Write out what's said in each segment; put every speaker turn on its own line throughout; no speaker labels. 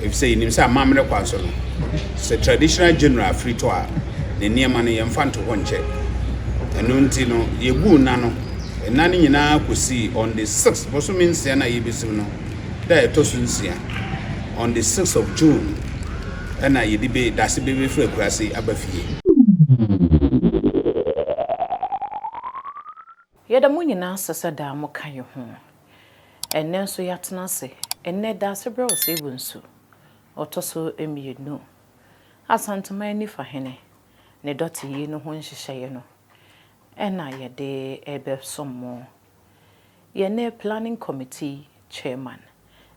Efisɛ yɛnim sɛ amammerɛ kwan so no, sɛ traditional general firi tɔ a, ne nneɛma no yɛmfa nto hɔ nkyɛ. Ɛno nti no, yɛbuu nna no, nna no nyinaa kɔsii on the 6 bosome 6 no a yɛbɛsim no, da a ɛtɔ so 6, on the 6th of June, ɛna yɛde bɛ dase bɛbɛfiri akuraase aba fie.
Yɛda mo nyinaa ase sɛ daa moka yɛn ho. Ɛnnɛ nso yɛatena ase. Ɛnnɛ Daasebrɛ Osei-Bonsu, ɔtɔ so mmienu, Asanteman Nifa Hene, ne dɔte yi no ho nhyehyɛeɛ no na yɛde rebɛsom mo. Yɛne Planning Committee Chairman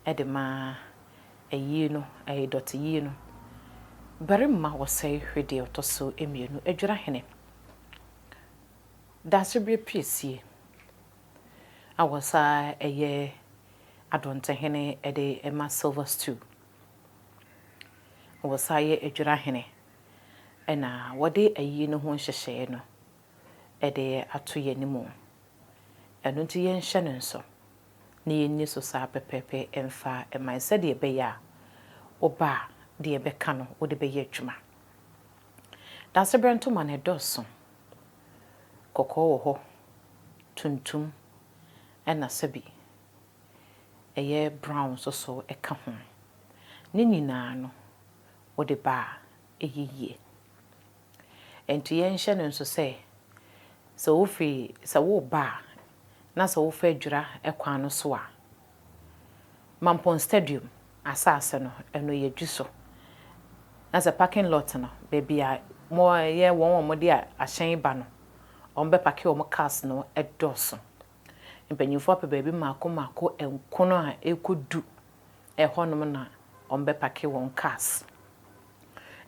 de ma ayie no, ɛyɛ dɔte yie no, Barima Osei Hwedeɛ ɔtɔ so mmienu, Adwira Hene. Daasebrɛ Piesie a wɔsan yɛ Adontehene de ma Silver Stew. Wɔsan yɛ Adwirahene na wɔde ayie no ho nhyehyɛeɛ no de ato yɛn anim. Ɛno nti yɛnhyɛ no nso na yɛnni so saa pɛpɛɛpɛ mfa mma yɛn sɛdeɛ ɛbɛyɛ a woba a deɛ ɛbɛka no wode bɛyɛ adwuma. Daasebrɛ ntoma no ɛdɔɔso. Kɔkɔɔ wɔ hɔ, tuntum ɛna sɛbi ɛyɛ brown nso so ɛka ho. Ne nyinaa no, wode ba a ɛyɛ yie. Nti yɛnhyɛ no nso sɛ, sɛ wofiri sɛ woreba a na sɛ wofa Adwira kwan no so a, Mampong Stadium asase no, ɛno yɛ dwi so. Na sɛ parking lot no, baabi a mo yɛ wɔn a wɔde ahyɛn ba no, wɔn bɛpark wɔn cars no dɔɔso. Mpanyinfoɔ apɛ baabi mmaako mmaako nkono a ɛrekɔdu ɛhɔnom na wɔn bɛpark wɔn cars.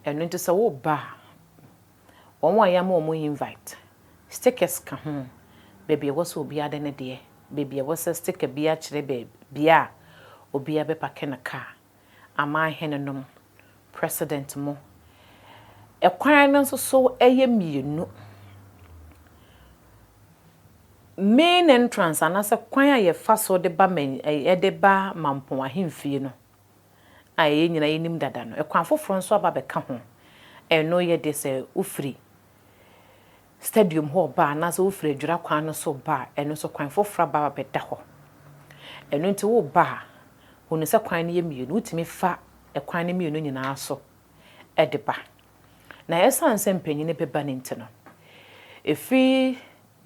Ɛno nti sɛ woreba a, wɔn a yɛama wɔn invite, stickers ka ho, baabi a ɛwɔ sɛ obiara de ne deɛ, baabi a ɛwɔ sɛ sticker bi akyerɛ baabi a obiara bɛpark ne car, amanhene president mo. Ɛkwan no nso so yɛ mmienu. Main entrance anaasɛ kwan a yɛfa so de ba mɛn yɛde ba Mampong ahemfie no a yɛn nyinaa yɛnim dada no, ɛkwan foforɔ nso aba abɛka ho. Ɛno yɛ de sɛ wofiri stadium hɔ ba anaasɛ wofiri Adwira kwan no so ba a, ɛno nso kwan foforɔ aba abɛda hɔ. Ɛno nti woba a, hunu sɛ kwan no yɛ mmienu. Wotumi fa ɛkwan no mmienu nyinaa so de ba. Na ɛsiane sɛ mpanyin bɛba no nti no, ɛfiri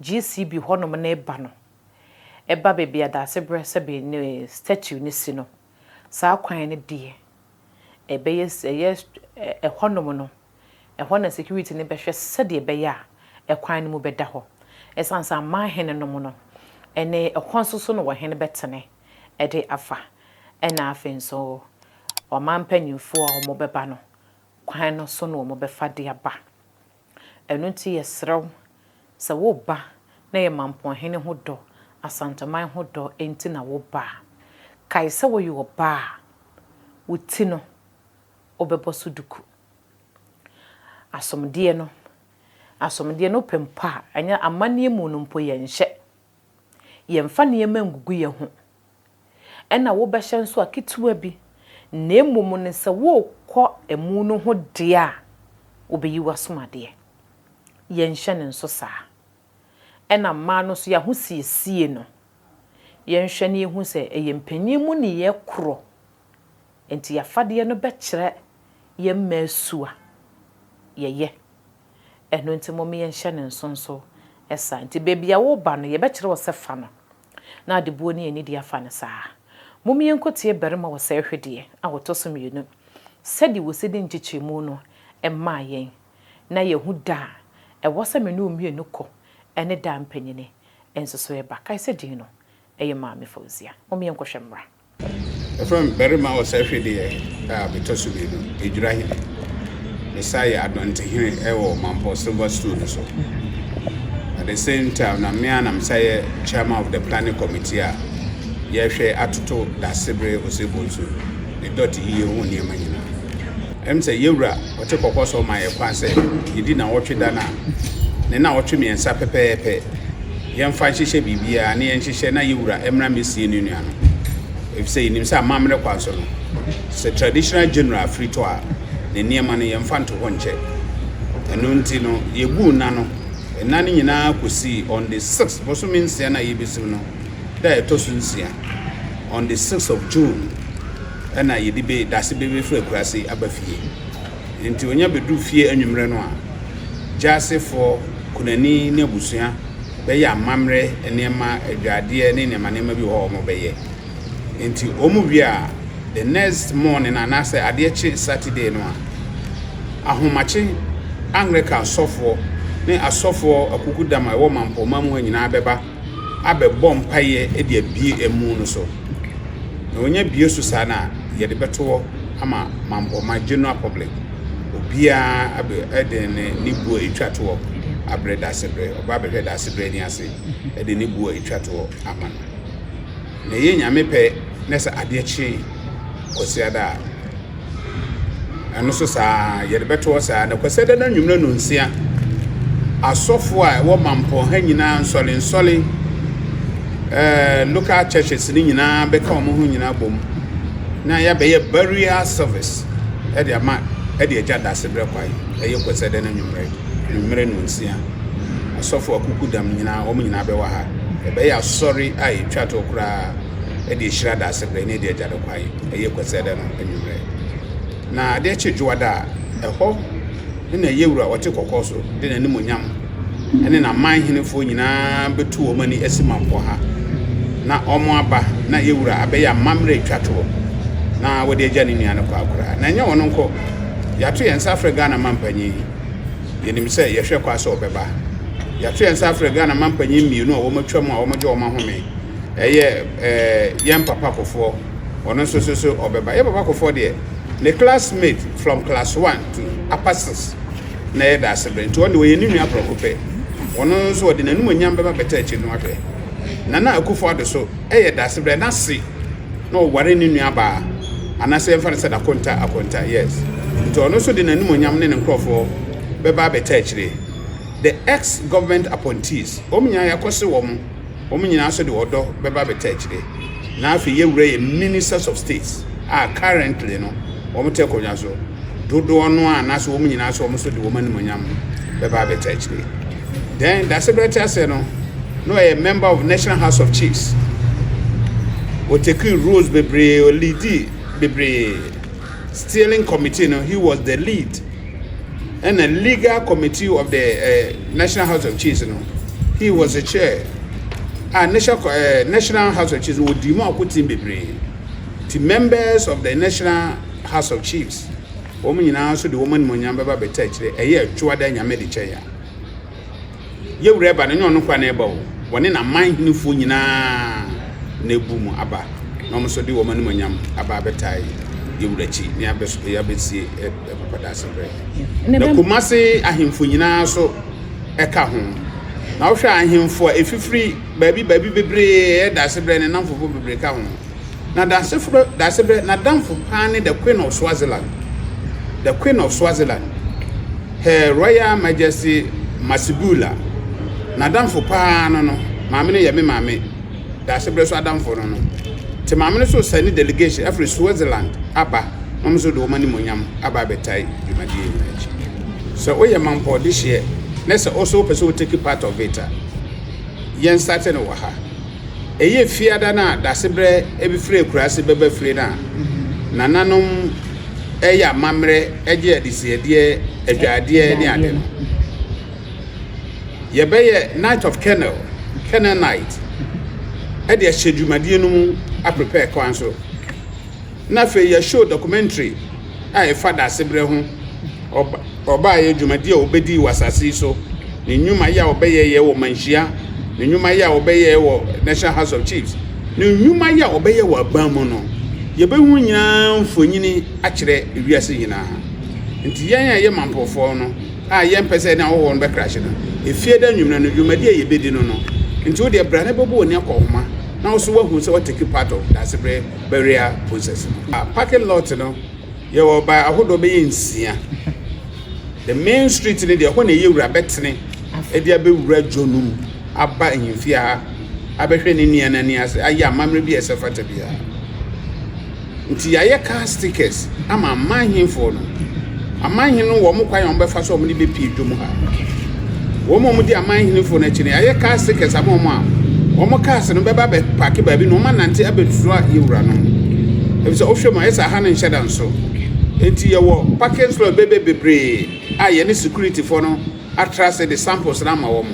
GCB hɔnom na ɛba no, ɛba baabi a Daasebrɛ sɛbe ne statue no si no, saa kwan no deɛ, ɛbɛyɛ ɛyɛ ɛhɔnom no, ɛhɔ na security no bɛhwɛ sɛdeɛ ɛbɛyɛ a ɛkwan no mu bɛda hɔ. Ɛsiane sɛ amanhene nom no, ɛne ɛhɔ nso so na wɔhene bɛtene ɛde afa. Ɛna afei nso ɔman mpanyinfoɔ a wɔbɛba no, kwan no so na wɔbɛfa de aba. Ɛno nti yɛsrɛ wo sɛ woba na yɛ Mampɔnhene ho dɔ, Asanteman ho dɔ nti na woba a, kae sɛ woyɛ ɔbaa a, wo ti no wobɛbɔ so duku. Asomdeɛ no, asomdeɛ no wopɛ mpo a, ɛnyɛ amanneɛ mu no mpo yɛnhyɛ. Yɛmfa nneɛma ngugu yɛn ho. Ɛna wobɛhyɛ nso a ketewa bi. Na mmom no sɛ worekɔ amu no ho deɛ a, wobɛyi w'asomadeɛ. Yɛnhyɛ no nso saa. Ɛna mmaa no nso yɛahosiesie no, yɛnhwɛ na yɛhu sɛ ɛyɛ mpanyin mu nneyɛɛ korɔ. Nti yɛafadeɛ no bɛkyerɛ yɛn mmaa su a yɛyɛ. Ɛno nti mom yɛnhyɛ no nso nso saa. Nti baabi a woba no, yɛbɛkyerɛ wo sɛ fa no. Na adebuo ne anidie afa no saa. Mom yɛnkɔtie barima wɔ sɛ hwedeɛ a wɔtɔ so mmienu sɛdeɛ wɔsi de nkyekyɛmu no maa yɛn na yɛhu da a ɛwɔ sɛ me ne wo mmienu kɔ ɛne da mpanyini nso so ɛba. Kae sɛ din no ɛyɛ Maame Fauzia. Mom yɛnkɔhwɛ mmra.
Yɛfrɛ me barima ɔsɛhwedeɛ a metɔ so mmienu, Edwira Hene. Mesa yɛ Adontehene wɔ Mampɔn Silver Stool no so. At the same time, na me ara na mesa yɛ chairman of the planning committee a yɛhwɛ atoto Dasebre Osei-Bonsu ne dɔte yiye ho nneɛma nyinaa. Ɛm sɛ yɛwura ɔte kɔkɔ sɛ ɔma yɛ kwan sɛ yɛdi nawɔtwe da no a, ne nawɔtwe mmiɛnsa pɛpɛɛpɛ yɛmfa nhyehyɛ biribiara na yɛnhyehyɛ na yɛwura mmra mmɛsie ne nua no. Ɛfiri sɛ yɛnim sɛ amammerɛ kwan so no, Sɛ traditional general firi tɔ a, ne nneɛma no yɛmfa nto hɔ nkyɛ. Ɛno nti no, yɛbuu nna no, nna no nyinaa kɔsii on the 6th, bosome nsia no a yɛbɛsim no, da a ɛtɔ so nsia, on the 6th of June, ɛna yɛde bɛ dase bɛbɛfiri akuraase aba fie. Nti onya bɛduru fie anwummerɛ no a, Gyasefoɔ, kunani ne abusua bɛyɛ amammerɛ nneɛma, adwadeɛ ne nneɛma nneɛma bi wɔ hɔ a wɔbɛyɛ. Nti wɔn wie a, the next morning anaasɛ adeɛ kye Saturday no a, ahomakye Anglican asɔfoɔ ne asɔfoɔ akukudam a ɛwɔ Mampɔnman mu ha nyinaa bɛba abɛbɔ mpaeɛ de abue emu no so. Na wɔnya bue so saa no a, yɛde bɛto hɔ ama Mampɔnman general public. Obiara abɛ de ne ne buo a ɛtwa toɔ abrɛ Daasebrɛ. Ɔba abɛhwɛ Daasebrɛ ani ase de ne buo a ɛtwa toɔ ama no. Na ɛyɛ Nyame pɛ na sɛ adeɛ kye Kwasiada a, ɛno nso saa ara, yɛde bɛto hɔ saa. Na Kwasiada no anwummerɛ nnɔnsia, asɔfoɔ a ɛwɔ Mampɔn ha nyinaa, nsɔlensɔle, eh, local churches no nyinaa bɛka wɔn ho nyinaa bom na yɛabɛyɛ burial service ɛde ama ɛde agya Daasebrɛ kwan. Ɛyɛ Kwasiada no anwummerɛ, anwummerɛ nnɔnsia. Asɔfo akukudam nyinaa, wɔn nyinaa bɛwɔ ha. Ɛbɛyɛ asɔre a etwa to koraa de ahyira Daasebrɛ ne de agya no kwan. Ɛyɛ Kwasiada no anwummerɛ. Na adeɛ kye Dwoada a, ɛhɔ na ɛyɛ wura a ɔte kɔkɔɔ so de n'animuonyam ne n'aman henefoɔ nyinaa bɛtu wɔn ani asi Mampɔn ha, na wɔaba na yɛ wura abɛyɛ amammerɛ atwa toɔ na wɔde agya ne nua no kɔ akoraa. Na ɛnyɛ wɔn nko, yɛato yɛn nsa afrɛ Ghana mampanyin. Yɛnim sɛ yɛhwɛ kwa sɛ ɔbɛba. Yɛato yɛn nsa afrɛ Ghana mampanyin mmienu a wɔatwam a wɔagye wɔn ahome. Ɛyɛ eh, yɛn Papa Kofoɔ, ɔno nso so so ɔbɛba. Yɛn Papa Kofoɔ deɛ, ne classmate from class one to upper six na ɛyɛ Daasebrɛ. Nti ɔno deɛ ɔyɛ ne nua prɛko pɛ. Ɔno nso ɔde n'animuonyam bɛba bɛta akyiri no ahwɛ. Nana Akufo-Addo so ɛyɛ Daasebrɛ n'ase. Na ɔware ne nua baa anaasɛ yɛmfa no sɛ n'akonta akonta yes nti ɔno nso de n'animuonyam ne ne nkorɔfoɔ bɛba abɛta akyire. The ex government appointees wɔn nyinaa yɛakɔse wɔn, wɔn nyinaa nso de ɔdɔ bɛba abɛta akyire. Na afei yɛwura yɛ ministers of states a currently no wɔn te akonnwa so dodoɔ no a anaasɛ wɔn nyinaa nso wɔn nso de wɔn animuonyam bɛba abɛta akyire. Then Dasebrɛ te aseɛ no, na ɔyɛ member of National House of Chiefs. Ɔtekii roles bebree, ɔleadii bebree. Steering committee no, he was the lead. Ɛna legal committee of the uh, National House of Chiefs no, he was the chair. A National, uh, National House of Chiefs no, wɔdii mu akoten bebree. Ti members of the National House of Chiefs, wɔn nyinaa nso de wɔn animuonyam bɛba abɛta akyire. Ɛyɛ Atwoada Nyame de kyɛ yɛn. Yɛ wura ɛba no, ɛnyɛ ɔno nkoa na ɛba o. Wɔne n'aman henefoɔ nyinaa na ɛbu mu aba, na wɔn nso de wɔn animuonyam aba abɛtae yɛ wura akyi na yɛabɛsie Papa Daasebrɛ. Na Kumase ahemfo nyinaa nso ɛka ho. Na wohwɛ ahemfo a ɛfifiri baabi baabi bebree ɛyɛ Daasebrɛ ne nnamfofoɔ bebree ka ho. Na Daasebrɛ, Daasebrɛ, n'adamfo paa ne the Queen of Swaziland. The Queen of Swaziland, Her Royal Majesty Masibula. N'adamfo paa no no, maame no yɛ me maame, Daasebrɛ so adamfo no no. Nti maame no so sɛne delegation afiri Swaziland aba na wɔn nso de wɔn animuonyam aba abɛtae dwumadie nyinaa akyi. Sɛ woyɛ Mampɔn dehyeɛ na sɛ wo nso wopɛ sɛ wo take part of it a, yɛn starte no wɔ ha. Ɛyɛ Fiada no a Dasebrɛ befiri akuraase bɛba fie no a, nananom yɛ amammerɛ gye adesiedeɛ, adwaadeɛ ne ade no. Yɛbɛyɛ Night of Kennel, Kennel Night, de ahyɛ dwumadie no mu aprepare kwan so. Na afei yɛ show documentary a ɛfa Daasebrɛ ho, ɔbaeɛ, dwumadie a ɔbɛdii wɔ asase yi so, ne nnwumayɛ a ɔbɛyɛeɛ wɔ Manhyia, ne nnwumayɛ a ɔbɛyɛeɛ wɔ National House of Chiefs, ne nnwumayɛ a ɔbɛyɛ wɔ aban mu no, yɛbɛhu nyinaa mfonini akyerɛ wiase nyinaa. Nti yɛn a yɛyɛ Mampɔfoɔ no a yɛmpɛ sɛ yɛne ahɔhoɔ no bɛkrahye no, efie da anwummerɛ no, dwumadie a yɛbɛdi no no, nti wo deɛ bra na bɛbɔ w'ani akɔ nhoma na wo nso woahu sɛ woatake part of Daasebrɛ burial process no. Parking lot no, yɛwɔ ba ahodoɔ bɛyɛ nsia. The main street no deɛ, ɛhɔ na ɛyɛ wura bɛtene de abɛwura dwo no mu aba ahemfie ha abɛhwɛ ne nua no ani ase ayɛ amammerɛ bi a ɛsɛ fata biara. Nti yɛayɛ car stickers ama aman henfoɔ no. Aman hene no wɔn kwan a wɔbɛfa so a wɔde bɛpie dwom ha. Wɔn a wɔdi aman henefoɔ no akyi no, yɛayɛ car stickers ama wɔn a wɔn cars no bɛba abɛpaake baabi na wɔn anante abɛsoa yɛn wuranom. Efisɛ wohwɛ mu a, ayɛ sɛ aha no nhyɛ da nso. Nti yɛwɔ parking slot bɛbɛ bebree a yɛne securityfoɔ no atra ase de samples no ama wɔn.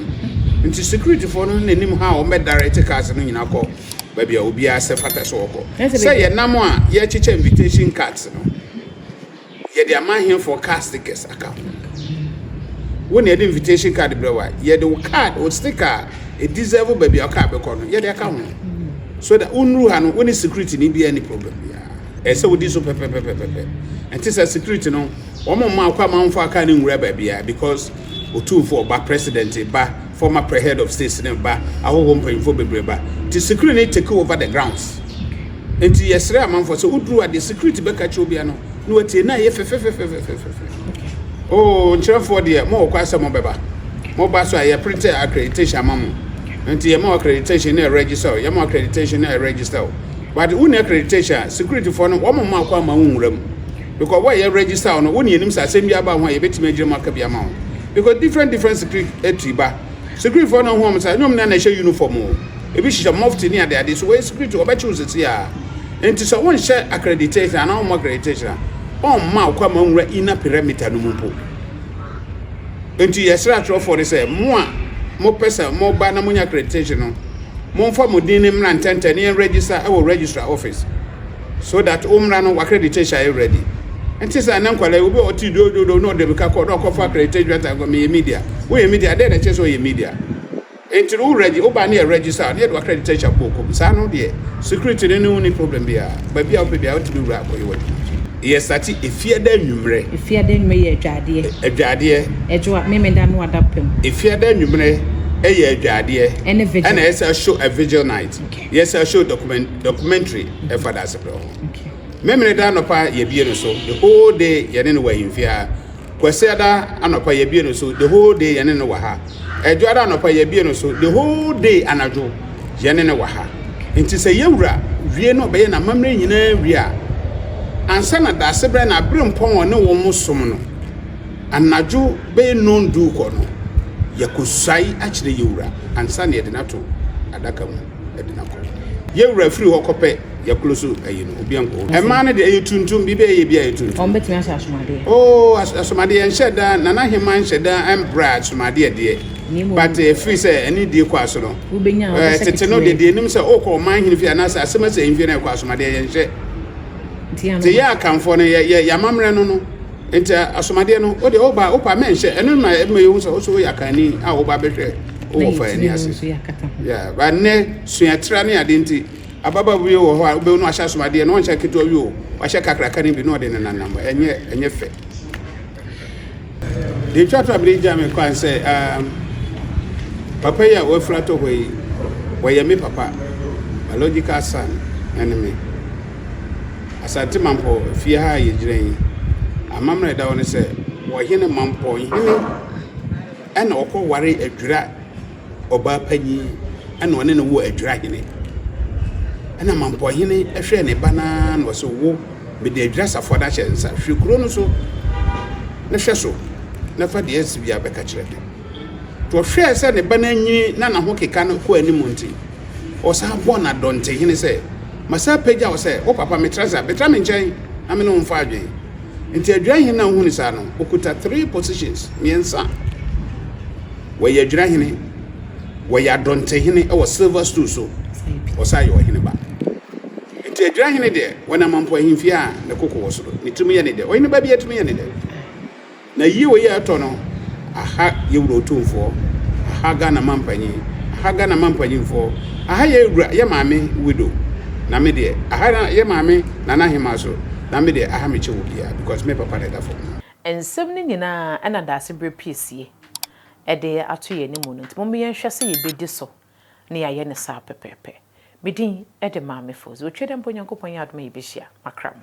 Nti securityfoɔ no na nim how a wɔbɛ direct cars no nyinaa kɔ baabi a obiara sɛ fata sɛ ɔkɔ. Sɛ yɛnam a yɛrekyekyɛ invitation cards no, yɛde ama ahenfoɔ card stickers aka ho. Wo na yɛde invitation card brɛ wo a, yɛde wo card, wo sticker a ɛdeserve baabi a wo car bɛkɔ no, yɛde aka ho. So that wonnuru ha no, wo ne security ni biara ni problem biara. Ɛsɛ sɛ wodi so pɛpɛpɛpɛpɛ. Ɛnte sɛ security no, wɔn mma akɔ ama wɔmfa car no nwura baabiara because otumfoɔ ba, president ba, former pre head of states no ba, ahɔhoɔ mpanyinfoɔ bebree ba. Nti security no take over the grounds. Nti yɛsrɛ amanfoɔ sɛ woduru a deɛ security bɛka kyerɛ obiara no na watie na ɛyɛ fɛfɛfɛfɛfɛfɛ. Oh, nkyerɛfoɔ deɛ mowɔ kwan sɛ mobɛba. Moba so a yɛ print accreditation ama mo. Nti yɛma accreditation na ɛregister o, yɛma accreditation na ɛregister o. But wonni accreditation a, security foɔ no wɔn mma kwan ma wo nwura mu. Because wo a yɛ register wo no, wo ne yɛnim sɛ asɛm bi aba ho a yɛbɛtumi agyina mu aka bi ama wo. Because different different security ba. Security foɔ no ho wɔn sɛ ɛnyɛ wɔn nyinaa na ɛhyɛ uniform o. Ebi hyehyɛ mufti ne ade ade so wɔyɛ security wɔbɛkye wo sisi a. Nti sɛ wonhyɛ accreditation anaa wɔmmɔ accreditation a, ɔmma wo kwan ma nwura inner perimeter no mu mpo. Nti yɛsrɛ atwerɛfoɔ no sɛ mo a mopɛ sɛ moba na monya accreditation no, momfa mo din no mmra ntɛntɛn na yɛn register wɔ registrar office so that wo mmra no w'accreditation ayɛ ready. Nti sɛ ɛnɛ nkwadaa yi obi a ɔte dwoodwoodwo na ɔde mmirika kɔ na ɔkɔfa accreditation letter kɔ meyɛ media. Woyɛ media dɛn na ɛkyerɛ sɛ ɔyɛ media? Nti no wo regi wo ba ne yɛ register a ne yɛde w'accreditation abɔ wo kɔn mu saa no deɛ security no ne wo nni problem biara baabi a wopɛ biara wotumi wura kɔyɛ w'adwuma. Yɛ starte Efiada anwummerɛ.
Efiada anwummerɛ yɛ adwadeɛ.
Adwadeɛ.
Ɛdwo a, Memenda no ada pam.
Efiada anwummerɛ yɛ adwadeɛ.
Ɛne vigil.
Ɛna yɛsan show a vigil night.
Okay.
Yɛsan show document documentary ɛfa Dasebrɛ ho.
Okay.
Memeneda anɔpa yɛbie no so the whole day yɛne no wɔ ahemfie ha. Kwasiada anɔpa yɛbie no so the whole day yɛne no wɔ ha. Ɛdwoada anɔpa yɛbie no so the whole day anadwo yɛne no wɔ ha. Nti sɛ yɛwura wie na ɔbɛyɛ n'amammerɛ nyinaa wie a, ansa na Daasebrɛ na aberempɔn a ɔne wɔn som no, anadwo bɛyɛ nnɔndu kɔ no, yɛkɔsuae akyerɛ yɛwura ansa na yɛde no ato adaka mu de no akɔ. Yɛwura firi hɔ kɔpɛ yɛklo so ayi no, obi ankɔ hɔ. Mmaa no deɛ ɛyɛ tuntum, biribi a ɛyɛ biara yɛ tuntum.
Wɔn bɛtumi ahyɛ asomadeɛ.
Oh, asomadeɛ nhyɛ da, Nana Hemaa nhyɛ da mbra asomadeɛ deɛ. But ɛfiri sɛ ɛne die kɔ aso no.
Wobɛnya a wobɛhyɛ
Tete no deɛ deɛ ɛnim sɛ wokɔ ɔman hene fie anaasɛ asɛm asi ahemfie na ɛkɔ asomadeɛ yɛnhyɛ. Nti yɛ Akanfoɔ no yɛ yɛ amammerɛ no no. Nti asomadeɛ no wodeɛ woba wopɛ a mɛnhyɛ ɛno na ɛma yɛhu sɛ wo so woyɛ Akanni a woba bɛhwɛ wowɔ fa ani ase. Yeah, but nnɛ suatra ne ade nti ababaawa bi wɔ hɔ a wobɛhu no wahyɛ asomadeɛ no ɔnhyɛ ketewa bi o wahyɛ kakraka no bi na ɔde nenanam ɛnyɛ ɛnyɛ fɛ. Deɛ ɛtwa to a mede gya me kwan sɛ um, papa yi a wafiri atɔ hɔ yi wɔyɛ me papa biological son ɛne me Asante Mampɔ fie ha a yɛgyina yi amammerɛ ɛda hɔ ne sɛ wɔhene Mampɔ hene ɛna ɔkɔ ware adwira ɔbaa panyin ɛna ɔne no wɔ adwira hene ɛna Mampɔ hene ɛhwɛɛ ne ba naa na ɔsɛ wo mede adwira safoa no ahyɛ nsa hwɛ kuro no so na hwɛ so na fa deɛ asi biara bɛka kyerɛ me. Nti ɔhwɛɛ sɛ ne ba no anyini na n'ahokeka no kɔ anim nti, ɔsan bɔɔ no adɔntehene sɛ, Masan apagya wo sɛ wo papa metra ase a, bɛtra me nkyɛn na me ne wo mfa adwene. Nti Adwirahene a wohu no saa no, ɔkuta three positions, mmiɛnsa. Wɔyɛ Adwirahene, wɔyɛ adɔntehene wɔ silver stool so, ɔsan yɛ ɔhene ba. Nti Adwirahene deɛ, wɔnam Mampɔn ahemfie a ne koko wɔ soro, ne tirim yɛ ne dɛ. Ɔhene ba biara tirim yɛ ne dɛ. Na yie wei a ɛtɔ no, aha yɛ wura otumfoɔ, aha Ghana mampanyin, aha Ghana mampanyinfoɔ, aha yɛ wura yɛ maame widow, na me deɛ, aha yɛ maame Nana Hemaa so, na me deɛ, aha me kyɛ wɔ biara because me papa na ɛda fam no.
Nsɛm no nyinaa na Daasebrɛ piesie de ato yɛn anim no nti momma yɛnhwɛ sɛ yɛbɛdi so na yɛayɛ no saa pɛpɛɛpɛ. Me din de Maame Fozi. Otwa dɛ mpo Onyankopɔn yɛ adom a yɛbɛhyia. Makra mo.